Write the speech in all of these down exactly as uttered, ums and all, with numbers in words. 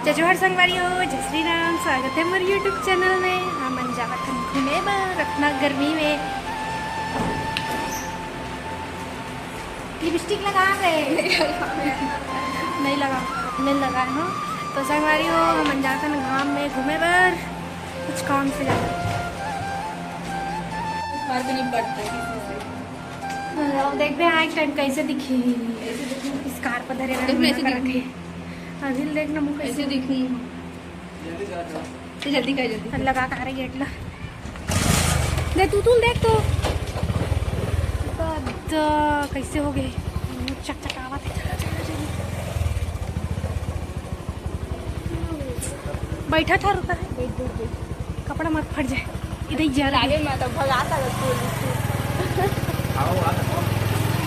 जय जोहार संगवारी हो, जय श्री राम। स्वागत है मोर YouTube चैनल में। हमन जावत हन घूमे बर अतना गर्मी में। लिपस्टिक लगा रहे। नहीं लगा, नहीं लगा हो। तो संगवारी हो, हमन जात हन घाम में घूमे बर, कुछ काम से जात हन। फर्क नहीं पड़ता किसी से। अब देखबे आए टाइम कैसे दिखी। स्कार्फ धरे रहे, देख ना, ऐसे मना करत दिखी। हे। अभी देख ना मुँह कैसे ऐसे दिखी। जल्दी कर, जल्दी। लगा के आ रही गेट ला। दे तू, तू देख तो। तो कैसे हो गए? चकचकावत है। चला, चला, चला। बैठा था, रुका है। कपड़ा मत फट जाए। इधर ही जा रहा है। लागे मैं तो भगाता था पुलिस को। आओ, आओ।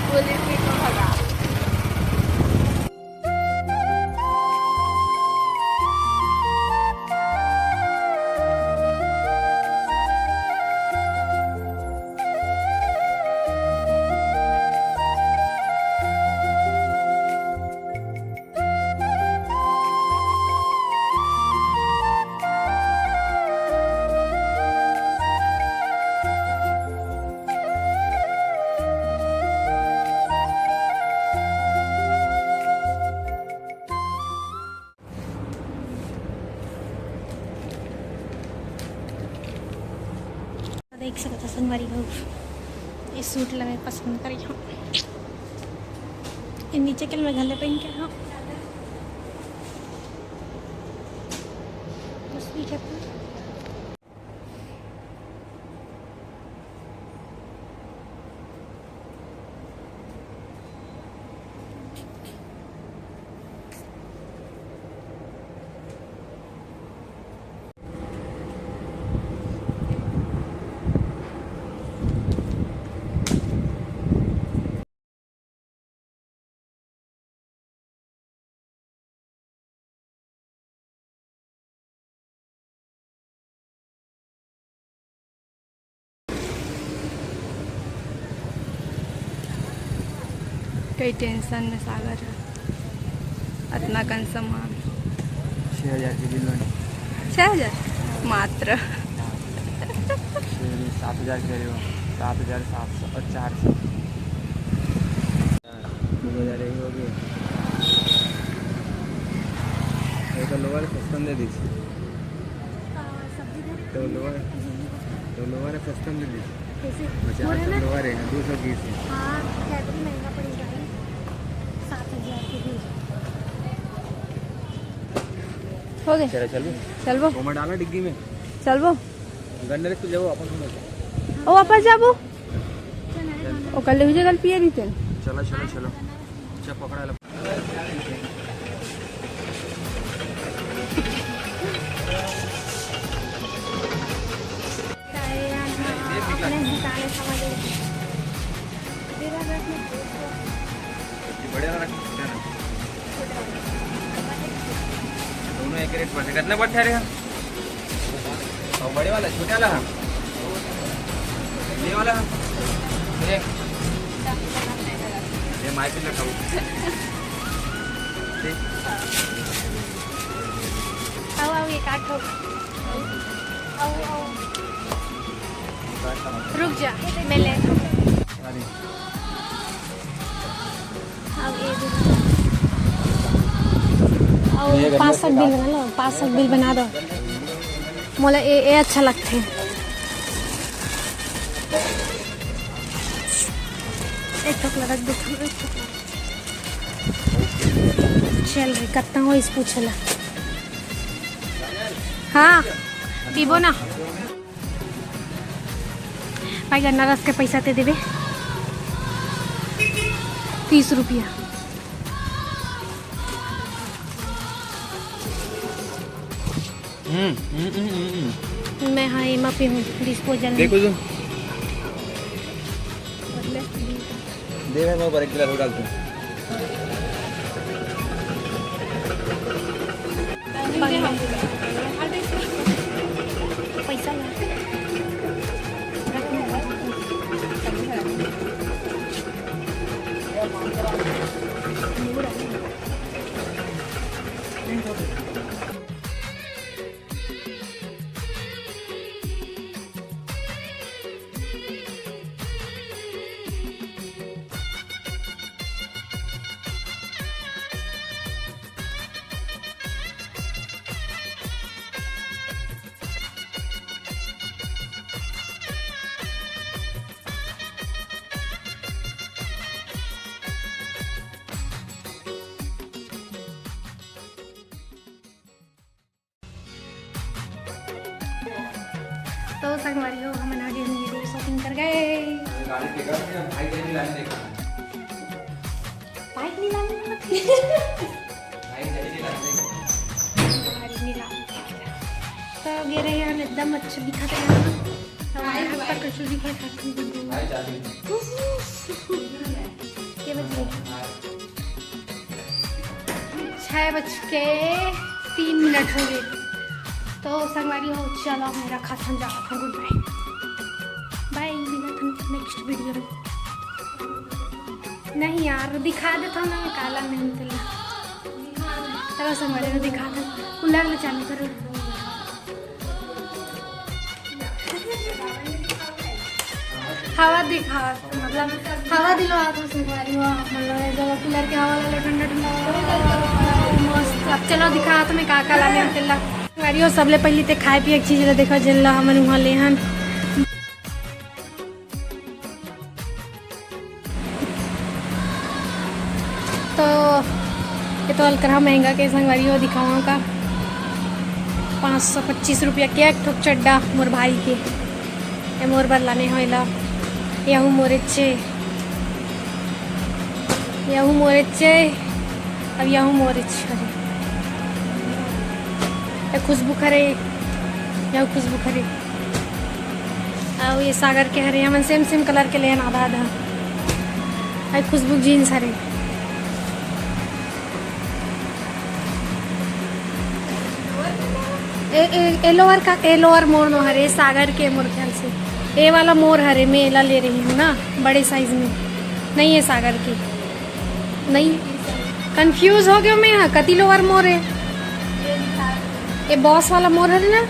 पुलिस को भगा। देख सकत हो संगवारी हो, ये सूट ला मैं पसंद करे हूँ। ये नीचे के मैं घले पहन के हूँ। बस ठीक है। कई टेंशन में सागर है, अतना कन सामान। छः हज़ार के बिल बने। छः हज़ार मात्र। छः नहीं, सात हज़ार कह रहे हो, सात हज़ार सात सौ और चार सौ। दो हज़ार यही हो गए। ये तो लोअर सस्ता में दे दीजिए। तो लोअर, तो लोअर सस्ता में दे दीजिए। कैसे? पचास वो है ना? लोअर है, दो सौ बीस है। हाँ, क्या इतनी महंगा पड़ेगा भाई? सात हज़ार के बीच। हो गए। चलो, चलबो। चलबो। वो मैं डाला डिग्गी में। चलबो। गन्ने रख के जाओ, अपन हम लोग। ओ, वापस जाबो। चल, आए गाना। ओ, कल ले हुई जगह पिए नहीं तेल। चलो, चलो, चलो। अच्छा, पकड़ा लो। अपने हिसाब से समझ लो। ये बड़े वाला रख सकते हैं ना? दोनों एक रेट पर से। कितना पर ठहरे हैं? और बड़े वाला, छोटे वाला है? ये वाला है? ये? ये माय पे लगा हुआ। ठीक। आओ, आओ, ये काटो। आओ, आओ। रुक जा, मैं ले। अरे। अब ये दे। और ये पाँच सौ बिल बना लो, पाँच सौ बिल बना दो। मोला ये, ये अच्छा लगथे। एक ठोक ला रख दे। चल रे, कत्ता हो इस पूछला। हाँ, पीबो ना। भाई, गन्ना रस के पैसा दे देबे, तीस रुपया। हम्म, हम्म, हम्म, हम्म, हम्म। मैं, हाँ, एमा पीहूँ, डिस्पोजल में। देखो तो। दे भाई, मैं ऊपर एक गिलास और डाल दूँ। पैसा ला। तो संगवारी हो, हमन आज ये shopping कर गए। गाड़ी देखा, भाई जल्दी लाइन देखा। भाई नहीं लाइन देखा। भाई जल्दी लाइन देखा। गाड़ी नहीं लाइन देखा। तो गे रहे हैं, एकदम अच्छा दिखा था यहाँ। हमारे यहाँ पर कुछ दिखा था। भाई जल्दी। के बजे? छः बज के तीन मिनट हो गए। तो संगवारी हो, चलो मेरा खासन जावत हूँ, good bye, bye, मिलत हन next video में। नहीं यार, दिखा देता हूँ ना, काला नहीं तेला। चलो संगवारी हो, दिखा दे, cooler ले चालू करो। हवा दिखा, मतलब हवा दिलवा दो संगवारी हो, मतलब ये जगह cooler के हवा ले लो, ठंडा ठंडा हवा, मस्त। अब चलो दिखा तुम्हें का का लाने हम तेला। संगवारी हो, सबले पहली ते खाए पिए के चीज ला देखो, जेन ला हमन वहाँ ले हन। तो ये तो अलकरहा महंगा के संगवारी हो, दिखावा का पाँच सौ पच्चीस रुपया के एक ठोक चड्डा मोर भाई के। ये मोर बर लाने हो एला। यहू मोरे चे, यहू मोरे चे, अब यहू मोरे चे। ये खुशबू खरे, यहू खुशबू खरे। अउ ये सागर के हरे, हमन same same colour के लेन आधा आधा। आई खुशबू jeans हरे। ए, ए, ए lower का, ए lower मोर नो हरे, सागर के मोर ख्याल से। ए वाला मोर हरे, मैं एला ले रही हूँ ना, बड़े size में। नहीं है सागर के। नहीं, confuse हो गयो मैं, हाँ, कति lower मोर है? ये Boss वाला मोर हरे ना?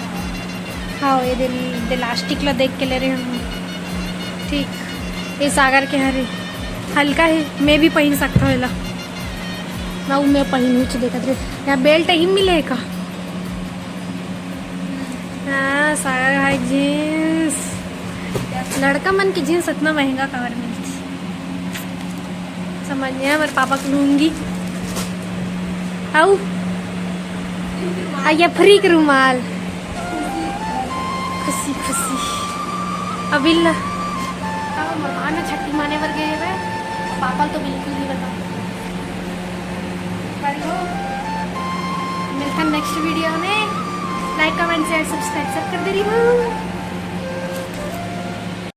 हाँ, ये दे, दे elastic ला देख के ले रहे हूँ। ठीक, ये सागर के हरे, हल्का है, मैं भी पहन सकता हूँ एला। ना, वो मैं पहनू च देखत रहे। यहाँ belt ही मिले का? हाँ, सागर भाई jeans। लड़का मन के jeans इतना महंगा काबर मिलथे? समझ नहीं आया, मेरे पापा की लूंगी। आओ। आ, ये free के रुमाल। खुशी, खुशी। अबिल ना। आओ, मरमान में छट्टी माने बर गए हुए। पापा तो बिल्कुल नहीं बता। पर हो, मिलता next video में। Like, comment, share, subscribe सब कर दे रही हूँ।